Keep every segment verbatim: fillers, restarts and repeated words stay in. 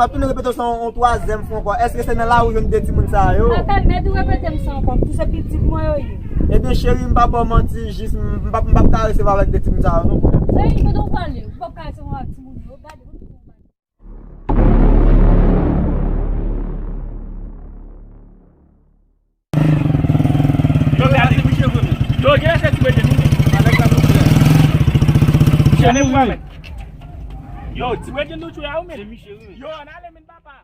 Ap tounen repete w sa yon twazyèm fwa ankò. Èske se nan lari w jwenn de timoun sa yo? Atè, mèt ou repete m sa ankò. Tout se pitit mwen yo ye. Ebyen, cheri, m pa ba w manti, jis m, m p ap, m p ap ka resevwa avèk de timoun sa yo, non, frè. Ey, kote w prale? Ou p ap ka resevwa avèk timoun yo. Gade, kote w prale? Yo, gade. Yo, gen se ti bredin nou. Avèk la nou. Yo, ti bredin nou tchwe a ou men. Yo, ann ale men papa.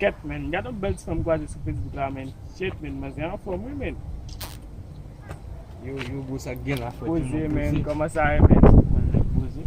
Kèt, men, gade yon bèl ti fanm kwaze sou Facebook la, men. Shit, men, manzè anfòm, wi, men. Yo, yo, bro, sa k gen la, frè? Poze, men, kòman sa ye, men? Mwen nèk poze.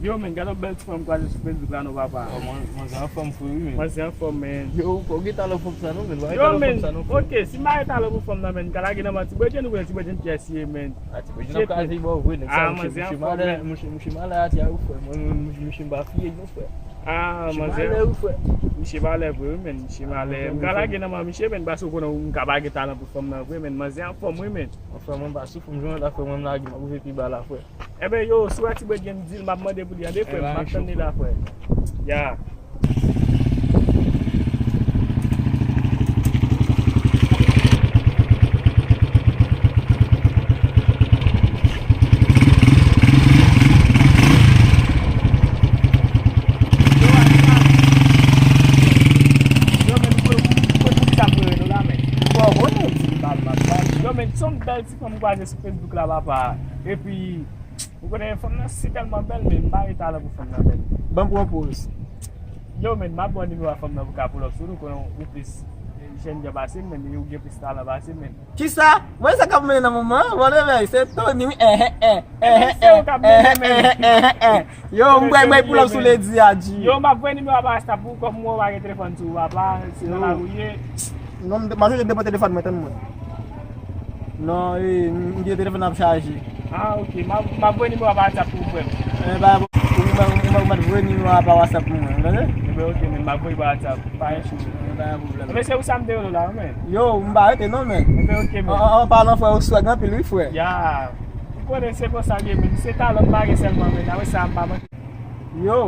Yo, men, gade yon bèl ti fanm kwaze sou Facebook la, non, papa. Oh, mwen, manzè anfòm, frè, wi, men. Manzè anfòm, men. Yo, ou gen talan fanm sa, non, men. Yo, men, ok, si m pa gen talan pou fanm nan, men, m ka lage nan manti. Bredin, ou konnen ti bredin pyès ye, men. Ah, ti bredin ap kraze bò vre, nèg sa, ah, mouche, mouche malè, mouche, mouche malè, ati a, wi, frè. Mwen, mwen, mouche, mouche, m pa fiye, non, frè. Ah, manzè. Mouche malè, wi, frè. Mouche malè, vre, wi, men. Mouche malè. M ka lage nan manti, mouche, men, paske ou konnen m ka pa gen talan pou fanm nan, vre, men. Manzè anfòm, wi, men. Anfè, mwen pa sou fanm, jwenn la, frè, mwen, m lage, m ap rive pi ba la, frè. Enben, yo, si w wè ti bredin di l, m ap mande pou li, tande, frè, m ap tann li la, frè. Ya. Yo, men, pou, pou, pou ki sa m rele nou la, men? Bon, bon, men, di m pa, pa, pa. Yo, men, se yon bèl ti fanm m kwaze sou Facebook la, papa. Epi, ou konnen fanm nan si tèlman bèl, men m pa gen talan pou fanm nan, men. Ban m pran poz. Yo, men, m ap ba w nimewo a fanm nan pou ka pull up sou nou, konnen ou plis jèn jan pase m, men, ou gen plis talan pase m, men. Kisa? Mwen sa k ap mennen nan moman an, bon, men, se Tony, wi, eh, eh, eh, eh, eh, eh, eh, eh, eh, eh. Yo, m bay, bay pull up sou Lady a, G. Yo, m ap voye nimewo a pa WhatsApp pou ou, kòm mwen pa gen telefòn sou ou, papa, se nan lari w ye. Non, m, m ap chèche depo telefòn mwen, tann mwen. Non, e, m, m gen telefòn ap chaje. Ah, ok, m ap, m ap voye nimewo a pa WhatsApp pou ou, frè m. E, ba, ou, ou, ou, ou mèt voye nimewo a pa WhatsApp pou mwen, tande? Enben, ok, men, m ap voye pa WhatsApp, pa gen sou. E, pa gen pwoblèm. Enben, se pou sa m te rele w la, wi, men. Yo, m pa rete, non, men. Enben, ok, men. An, an, an palan, frè, ou swag anpil, wi, frè. Ya. Ou konnen se konsa l ye, men. Se talan m pa gen sèlman, men. Apre sa, m pa manke. Yo.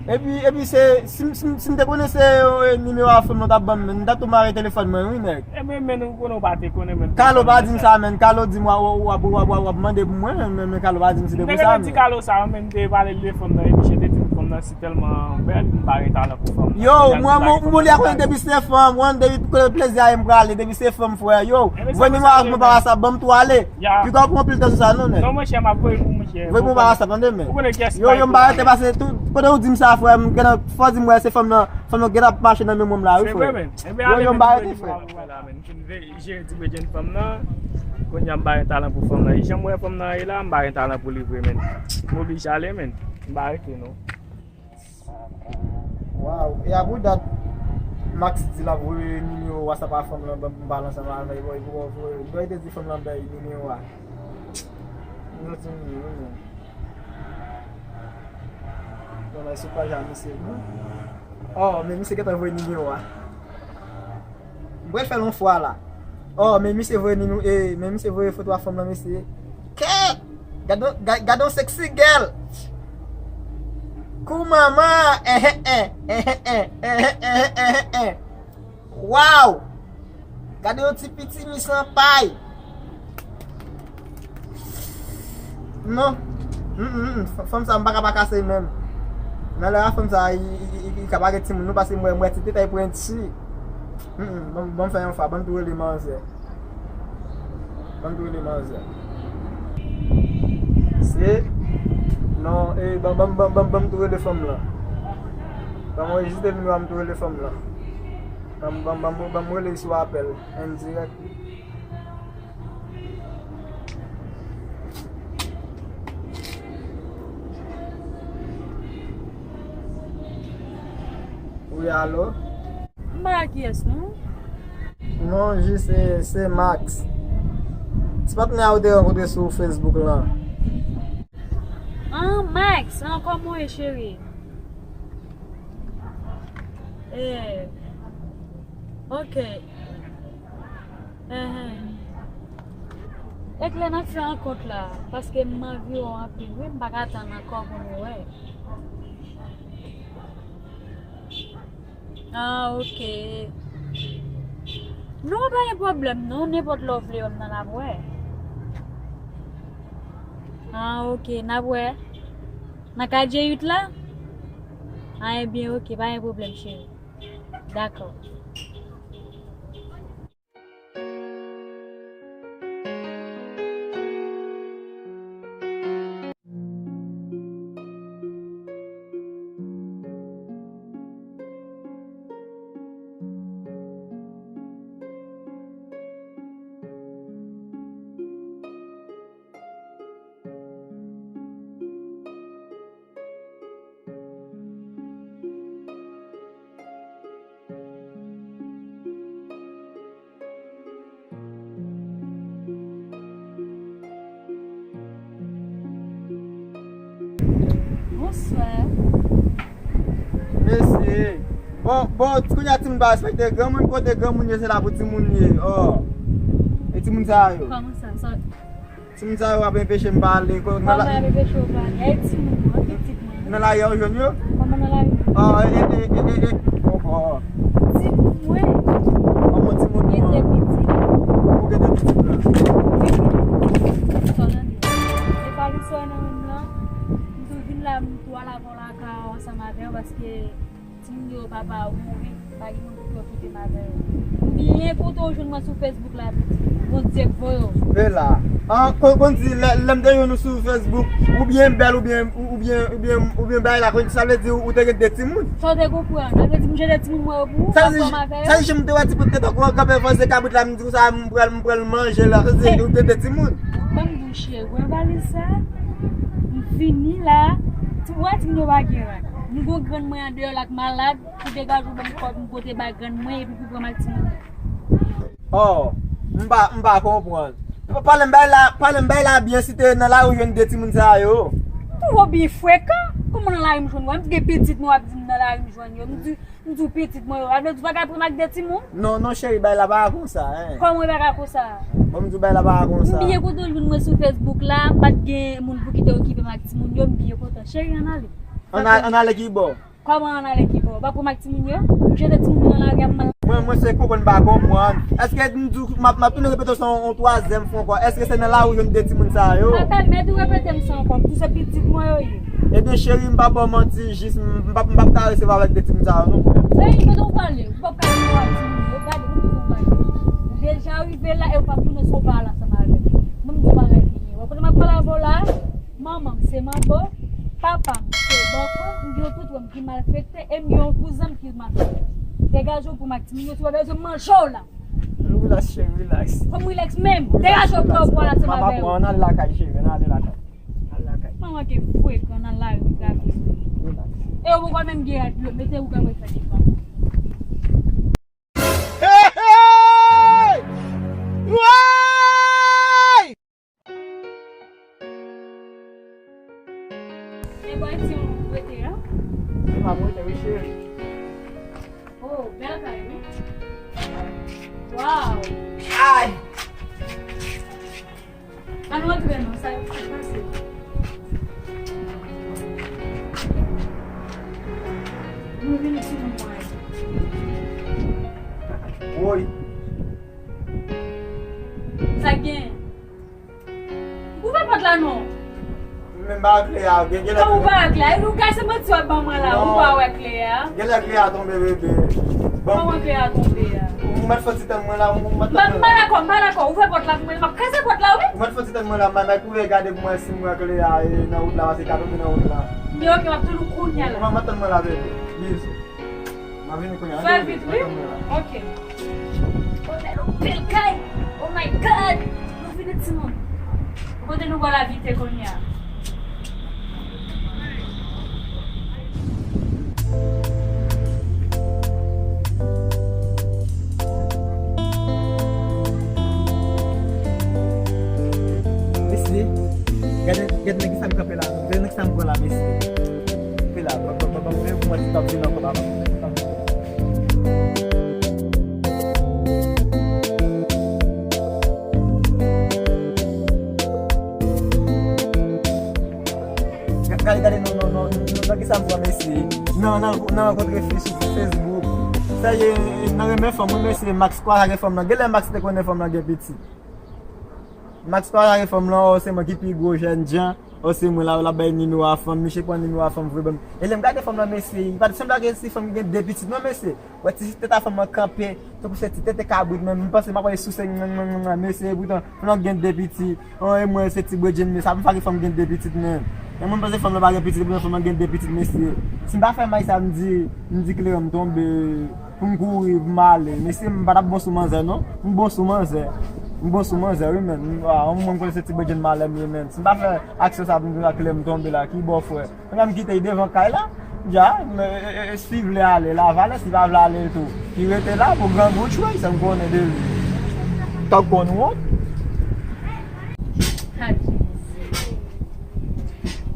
Epi, epi se, si, si, si m te konnen se, e, nimewo a fanm nan w t ap ban m, men, m ta tou mare telefòn mwen, wi, nèg. Enben, men, ou konnen ou pa te konnen, men. Kalo pa di m sa, men. Kalo di m w ap, w ap, w ap, w ap, w ap mande pou mwen, men, men, men Kalo pa di m se te pou sa, men. Nèg la di Kalo sa, men, m te pale de fanm nan, e misye te di m fanm nan si tèlman bèl, m pa gen talan pou fanm nan. Yo, mwen, mwen, mwen, li a konnen depi se fanm, mwen, depi kote plezi a ye m prale, depi se fanm, frè, yo. Voye nimewo a mwen pa WhatsApp, ban m tou ale. Ya. Piga w pran anpil tan sou sa, non, nèg. Non, monchè, m ap voye pou monchè. Voye pou m pa WhatsApp, tande, men. Ou konnen kiyès ki bay pou ou. Yo, yo, m pa rete pase tout. Kote ou di m sa, frè, m gentan, fò di m wè se fanm nan, fanm nan gentan ap mache nan memwa m la, wi, frè. Se vre, men. Enben, ale, men, voye m pa rete, frè. Mwen la, men, m fin ve-, jere ti bredin fanm nan. Kounye a m pa gen talan pou fanm nan. E jan m wè fanm nan ye la, m pa gen talan pou li vre, men. M oblije ale, men. M pa rete, non. Waw, e apre dat Max di l ap voye nimewo WhatsApp a fanm lan ban m, m pale ansanm avè l, bò, bò, bò, bò, li te di fanm lan bay nimewo a. M santi m ye, wi, men. Bon, men sou paj a misye, wi. Oh, men misye gentan voye nimewo a. M pral fè l yon fwa la. Oh, men misye voye nimewo, e, men misye voye foto a fanm lan, mesye. Kèt! Gade, gade, gade yon sexy girl! Kou manman! Eh, eh, eh, eh, eh, eh, eh, eh, eh, eh, eh. Waw! Gade yon ti piti mi san pay! Non. Mm, mm, mm. F-, fanm sa, m pa ka pa kase menm. Nan lè a, fanm sa, i, i, i, i ka pa gen timoun, non, paske m wè, m wè ti tete, i pran ti. Mm, mm. Ban m, ban m fè yon fwa, ban m tou rele manzè. Ban m tou rele manzè. Se, non, e, ban, ban, ban, ban, ban m tou rele fanm lan. Ban m anrejistre nimewo a, m tou rele fanm lan. Ban m, ban m, ban m, ban m rele sou apèl endirèk. Wi, alo? M pa wè kiyès, non. Non, jis, se, se Max. Ti patnè a ou te rankontre sou Facebook lan. Ah, Max, ah, kòman w ye, cheri? Eh, ok. Enhen. Eklè n ap fè rankont la, paske m anvi w anpil, wi, m pa ka tann ankò pou nou wè. Ah, ok. Non, pa gen pwoblèm, non. Nenpòt lè w vle wè m nan, n ap wè. Ah, ok, n ap wè. Nan katye uit la? Ah, ebyen, ok, pa gen pwoblèm, cheri. Dakò. Bonswa. Mèsi. Bon, bon, ti kounye a timoun pa respekte granmoun, kote granmoun ye, se la pou timoun ye. Oh. E timoun sa yo. Kòman sa? Sa Timoun sa yo ap enpeche m pale. Kòman y ap enpeche w pale? E timoun mwen, pitit mwen. Nan lari a ou jwenn yo? Kòman nan lari? Oh, e, e, e, e, e. Oh, oh. Timoun mwen. Kòman timoun mwen? Gen de pitit. Ou gen de pitit la? Wi. Sa w tande? Se pa li sò nan menm lan. M tou vin la, m tou al avè w lakay ou ansanm avè w paske Timoun yo papa yo mouri, pa gen moun pou yo kite m avè yo. M byen kontan w jwenn mwen sou Facebook la, pitit. Bondye k voye w. E la. Ah, kon, konn di, lè, lè m te jwenn ou sou Facebook, ou byen bèl, ou byen, ou, ou byen, ou byen, ou byen bagay la, konn sa vle di ou, ou te gen de timoun. Sa w te konprann? Sa vle di m jete timoun mwen yo pou ou, m ap pran m avè yo? Sa di, sa di, jan m te wè ti pout tèt ou kanpe fò se kabrit la, m di konsa, m pral, m pral manje la. Sa di, ou te de timoun. Ban m di w, cheri, wè valiz sa, m fini la. Ti, wè timoun yo pa gen rad. M gon grann mwen andeyò la k malad. Pou degaje w ban m kòb, m pote bay grann mwen epi pou pran m ak timoun yo. Oh, m pa, m pa konprann. Pa, pale m bay la, pale m bay la byen si te nan lari w jwenn de timoun sa yo. Ou twò byen frekan. Kòman nan lari m jwenn ou? M gen pitit mwen w ap di m nan lari m jwenn yo. M di, m di w pitit mwen yo. Sa vle di w pa ka pran m ak de timoun? Non, non, cheri, bay la pa konsa, en. Kòman e pa ka konsa? Bon, m di w bay la pa konsa. M byen kontan w jwenn mwen sou Facebook la, m pa t gen moun pou kite okipe m ak timoun yo, m byen kontan. Cheri, ann ale. Ann a-, ann ale ki bò? Kòman ann ale ki bò? Ou pa pran m ak timoun yo? M jete timoun yo nan lari a, m mal. Mwen, mwen se konprann m pa konprann. Èske m di w, m ap, m ap tounen repete w sa yon, yon twazyèm fwa ankò? Èske se nan lari w jwenn de timoun sa yo? Pa pèmèt ou repete m sa ankò. M di w se pitit mwen yo ye. Ebyen, cheri, m pa ba w manti, jis m, m p ap, m p ap ka resevwa avèk de timoun sa yo, non, mwen. Ey, kote w prale? Ou p ap ka resevwa timoun yo. Gade, mwen di w bagay. Ou deja rive la e ou p ap tounen si w pa al ansanm avè m. Mwen, m di w bagay ki ye. Ou kote m ap pale avè w la? Manman m se manbo, papa m se bòkò, m gen yon tout wè m ki malfekte, e m gen yon kouzen m ki malfekte. Degaje w pou m ak timoun yo, si w pa bezwen manje w la. Relax, cheri, relax. Fò m relax menm. Relax, relax. Degaje w pou w al ansanm avè yo. Ann ale lakay, cheri, ann ale lakay. Al lakay. Manman ke frekan nan lari, gade. Relax. E yo poko menm gen rad yo, mete ou ka wè fè devan. Hey, hey! Woy! E bò eti w rete a? Se pa m rete, wi, cheri. Oh, bèl kay, wi. Waw! Ay! Ann rantre non, sa yo k pase. Nou vini sou moun mwen. Woy. Sa k gen? Ouvè pòt la non. Men m pa wè klè a, gen, gen lè. Kòman ou pa wè klè a? Ou ka se manti w ap ban mwen la, ou pa wè klè a? Gen lè klè a tonbe, bebe. Kòman klè a tonbe a? Ou mèt fè ti tann mwen la, ou mèt tann mwen la. M pa dakò, m pa dakò. Ouvè pòt la pou mwen, m ap kraze pòt la, wi. Ou mèt fè ti tann mwen la, m pa mèt ouvè gade pou mwen si m wè kle a e nan wout la, paske ka tonbe nan wout la. Li oke, m ap di w kounya la. Ou mèt tann mwen la, bebe. Bizou. M ap vini kounya. Fè vit, wi. Mèt tann mwen la. Oke. Kote nou bèl kay. Oh my God. Nou vini, timoun. Kote nou pral abite kounya? Mesye, gade, gade nèg sa m kanpe la. Gade nèg sa m pran la, mesye. Kanpe la, pa, pa, pa, pa, pa, pou mwen, ti t ap vin ankò, pa, pa. Gade, gade, non, non, non, non, non, kisa m pran, mesye? Nan, nan, nan rankontre fi sou Facebook. Sa ye, nan renmen fanm, wi, mesye, Max pa ka gen fanm nan. Genlè Max te konnen fanm nan gen pitit. Max pa ka gen fanm nan, o, se mwen ki pi gwo jènjan, o, se mwen la, l ap bay nimewo a fanm, misye pran nimewo a fanm vre ban m. E lè m gade fanm nan, mesye, li pa t sanble ak ti fanm ki gen de pitit, non, mesye. Wè ti tèt a fanm nan kanpe, tankou se ti tete kabrit, men m panse m ap wè souse, mesye, poutan fanm nan gen de pitit. O, e mwen se ti bredjenn, men sa pou fè fanm gen de pitit, men. E mwen m panse fanm nan pa gen pitit, poutan fanm nan gen de pitit, mesye. Si m pa fè may sa, m di, m di kleren m tonbe, pou m kouri, pou m ale. Mesye, m pa t ap bon sou manzè, non. M bon sou manzè. M bon sou manzè, wi, men. M, a, yon moun konn se ti bredjenn malè m ye, men. Si m pa fè aksyon sa, pou m di kleren m tonbe la, ki bò frè? Mwen menm kite l devan kay la. Dja, e, e, e, si vle ale, l a vale, si pa vle ale tou, ki rete la pou grangou tchwey, sa m konnen de li. Tank konn wont.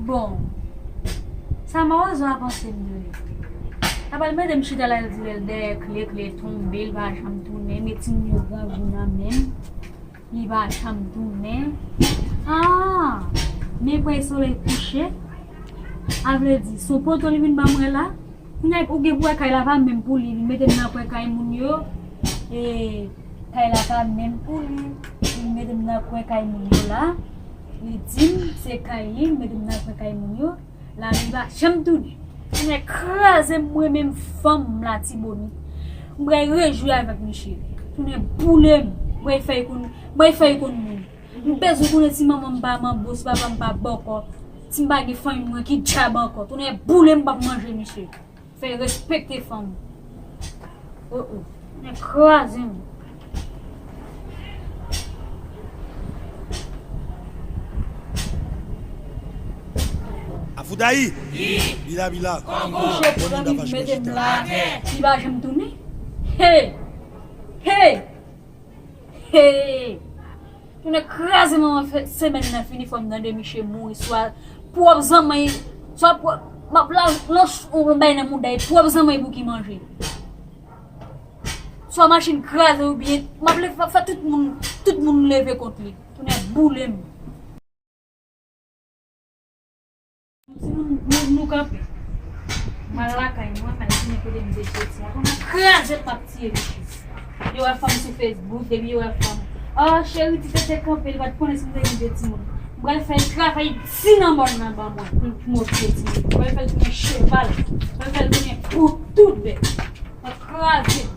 Bon, sa Mawozo a panse m de li? Sa pral mete m chita la, l di l dèyè kle, kle tonbe, l pa janm tounen, met timoun yo grangou nan men m. Li pa janm tounen. Ah! Men kwè solèy kouche. A vle di, se yon poto li vin ban mwen la. Kounye a, ou gen pou wè kay la pa menm pou li. Li mete m nan kwen kay moun yo. E kay la pa menm pou li. Li mete m nan kwen kay moun yo la. Li di m se kay li, li mete m nan kwen kay moun yo. Lari pa janm tounen. Tounen kraze m, mwen menm fanm Latibonit. M pral rejwi avèk misye. Tounen boule m. M pral fè l konn, m pral fè l konn moun. M bezwen konnen si manman m pa manbo, si papa m pa bòkò, si m pa gen fanmi mwen ki djab ankò. Tounen boule m, m p ap manje misye. Fè respekte fanm. Oh, oh. Men kraze m. Afoudayi! Bila, bila! Kouche pran m, mete m la. Li pa janm tounen. Hey! Hey! Hey! Tounen kraze manman fè semèn nan fini fò m tande misye mouri swa pwòp zanmi, swa pwòp, m ap la lans yon bay nan mouda l, pwòp zanmi pou ki manje. Swa machin kraze oubyen m ap leve, fè tout moun, tout moun leve kont li. Tounen boule m. Si nou, nou, nou kanpe. M al lakay mwen, m al tounen kote m te soti a. Kòman kraze m ap tiye misye. Yo wè fanm sou Facebook, depi yo wè fanm. Oh, cheri, ti tete kanpe, li pa t konnen si m te gen de timoun. M pral fè l travay di nan mòn nan ban mwen, pou, pou m okipe timoun. M pral fè l tounen cheval. M pral fè l tounen pou tout bèt. M ap kraze m.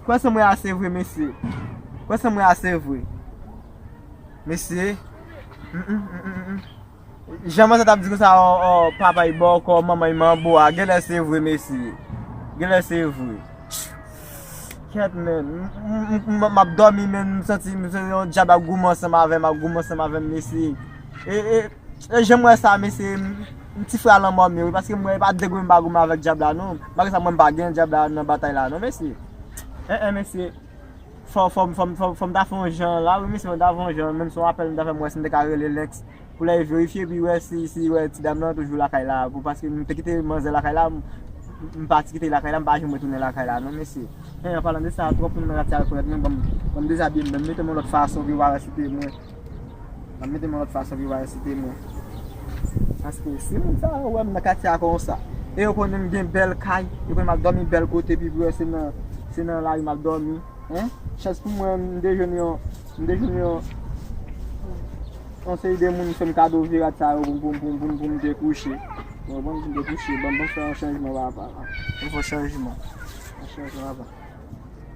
Kwè sanm wè a se vre, mesye. Kwè sanm wè a se vre. Mesye. Mm, mm, mm, mm, mm. Jan manzè t ap di konsa, o, o, papa l bòkò, manman l manbo a. Genlè se vre, mesye. Genlè se vre. Kèt, men. M, m, m, m, m ap dòmi, men m santi, m santi yon dyab ap goumen ansanm avè m, ap goumen ansanm avè m, mesye. E, e, E jan m wè sa, mesye, m, m ti frè a lanmò m ye, wi, paske m wè e pa de goumen m pa goumen avèk dyab la, non. Malgre sa, mwen m pa gen dyab la nan batay la, non, mesye. En, en, mesye. Fò, fò, fò, fò, fò m ta fè yon jan la, wi, mesye, fò m ta fè yon jan, menm si yon apèl m ta fè, m wè si m te ka rele Lenx, pou l al verifye, epi wè si, si, wè ti dam nan toujou lakay la, pou, paske m te kite manzè lakay la, m, M pati kite lakay la, m pa janm retounen lakay la non, mesye. Hen, an palan de sa, twòp moun nan katye a rekonèt mwen, ban m, ban m dezabiye m, ban m mete m yon lòt fason, pou yo pa wè si se mwen. Ban m mete m yon lòt fason, pou yo pa wè si se mwen. Paske si moun sa yo wè m nan katye a konsa, e yo konnen m gen bèl kay, yo konnen m ap dòmi bèl kote, pi vre se nan, se nan lari m ap dòmi. Hen? Chans pou mwen, m te jwenn yon, m te jwenn yon, yon seri de moun fè m kado virat sa yo pou, pou, pou, pou, pou m te kouche. Bon, bon, m te kouche. Bon, bon, fè yon chanjman, papa. Bon, fè yon chanjman. Yon chanjman, papa.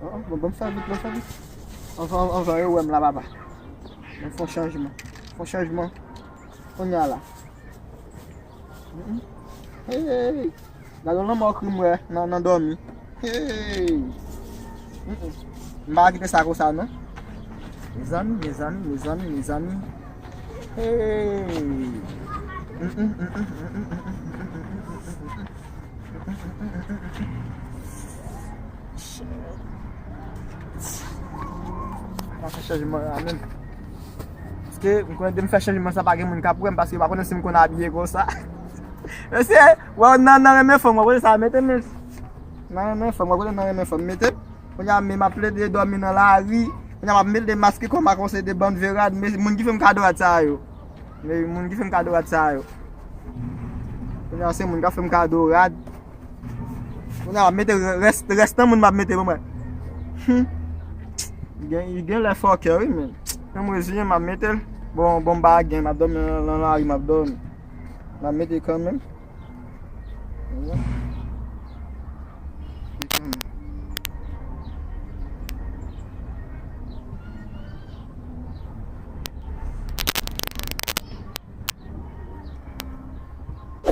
Oh, oh, bon, bon, fè vit, bon, fè vit. Anvan, anvan yo wè m la, papa. Bon, fè yon chanjman. Fè yon chanjman. Kounye a la. Mm-mm. Hey! Gade yon lanmò krim wè nan, nan dòmi. Hey! Mm-mm. M pa kite sa konsa non. Mezanmi, mezanmi, mezanmi, mezanmi. Hey! Mm-mm, mm-mm. Pa fè chanjman la menm. Paske m konnen depi m fè chanjman sa, pa gen moun k ap wè m, paske yo pa konnen si m konn abiye konsa. Mesye, wè nan, nan renmen fanm, w ap konnen sa mete men. Nan renmen fanm, w ap konnen nan renmen fanm mete. Kounye a menm m ap plede dòmi nan lari. Kounye a m ap mete de maske kò m ak yon seri de bann vye rad, men moun ki fè m kado rad sa yo. Men moun ki fè m kado rad sa yo. Kounye a se moun k ap fè m kado rad. Kounye a m ap mete rès, rès nan moun m ap mete pou mwen. Hmm. Li gen, li gen lè fòkè wi, men. Menm reziyen m ap mete l. Bon, bon m pa gen, m ap dòmi nan, nan lari, m ap dòmi. M ap mete kanmenm.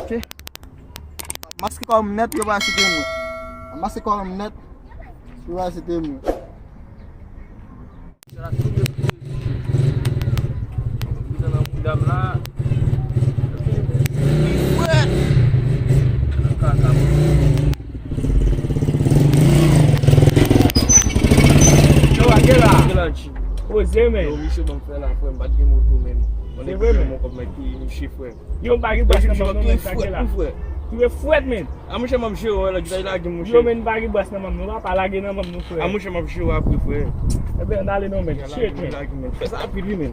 Ok. Maske kò m nèt, yo pa site mwen. Maske kò m nèt, yo pa site mwen. Sa la tou de pou li nan bouda m la. Li frèt. Nan kaka. Yo, ake la. Poze, men. Yo, misye ban m fè la, frè, m pa t gen moto, men. Se vre, men. Mwen kòm mwen touye misye, frè. Yo, m pa gen bas nan mwen, non, men, sa ke la. Touye frèt, men. A monchè, m ap jere w, lòt jou lage m, monchè. Yo, men, m pa gen bas nan mwen, non, papa, lage nan mwen, non, frè. A monchè, m ap jere w apre, frè. Ebyen, ann ale non, men. Shit, men. Fè sa rapid, wi, men.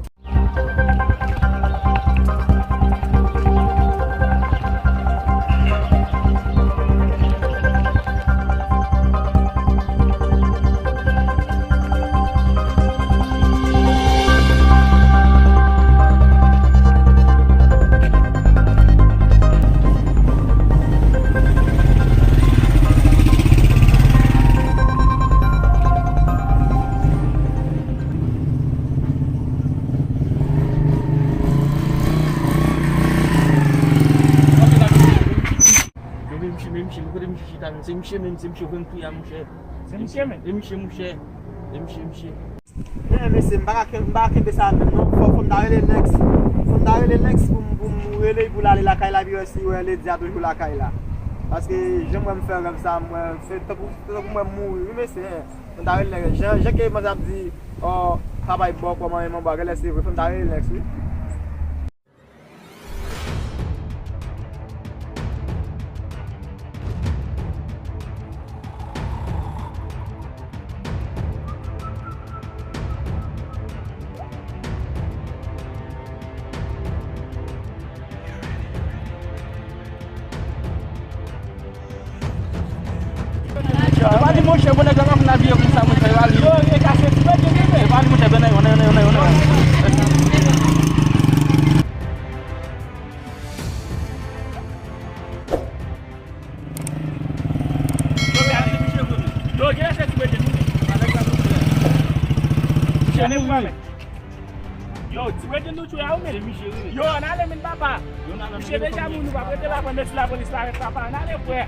Yo, men misye, men misye, men kote misye chita, men se misye menm, se misye yo fè m touye a, monchè. Se misye menm? Se misye, monchè. Se misye, misye. Men, mesye, m pa ka ken-, m pa ka kenbe sa menm, non. Fò, fò m ta rele Lex. Fò m ta rele Lex pou m, pou m rele l pou l ale lakay la, epi wè si wè Lady a toujou lakay la. Paske, jan m wè m fè rèv sa, m wè, se tankou, se tankou m wè m mouri, wi, mesye, hein. Fò m ta rele Lex. Jan, jan ke manzè ap di, oh, papa y bò, kòman e manbo a, genlè se vre. Fò m ta rele Lex, wi. E pa li, monchè, bon nèg la pa fin abiye konsa, monchè, e pa li. E pa li, monchè, bon nèg, bon nèg, bon nèg, bon nèg. Yo, gen se ti bete nou. Misye mouri. Yo, ti bete nou tchwe a ou men. Se misye, wi. Yo, ann ale men papa. Misye deja mouri, nou p ap rete la, pandan si lapolis parèt, papa. Ann ale, frè.